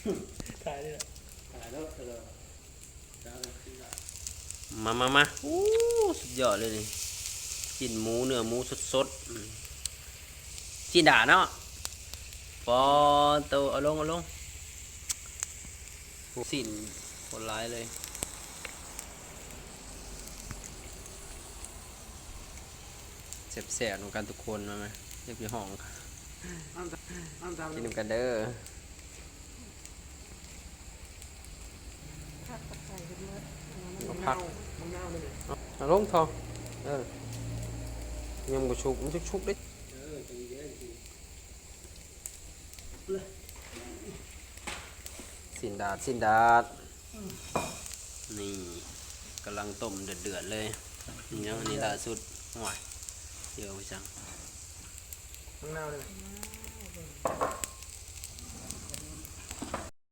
ຖ່າຍເລີຍ ຖ່າຍແລ້ວ ມາ ມາ ມາ. ໂອ້ ສຸດຍອດເລີຍນີ້ ຊີ້ນໝູ ເນື້ອໝູສົດໆ ອືມ ຊີ້ນດາດເນາະ. ປອໂຕ ເອົາລົງ ເອົາລົງ ຊີ້ນໂຄດຫຼາຍເລີຍ. ແຊບໆນຳກັນທຸກຄົນ ມາ ມາ ຢ່າໄປຮ້ອງ ກິນນຳກັນເດີ. ຜັກກັບໄກ່ເບິດ ເອົາຜັກ ເອົາລົງເທາະ ເອີ ຍັງບໍ່ສຸກ ມັນສຸກໆເດ້ ຊີ້ນດາດ ຊີ້ນດາດ. ນີ້ກຳລັງຕົ້ມເດືອດໆເລີຍ. ຍັງອັນນີ້ລ່າສຸດ ໂອ້ຍ ດຽວໄປສັ່ງ ມັນນາວເດ້.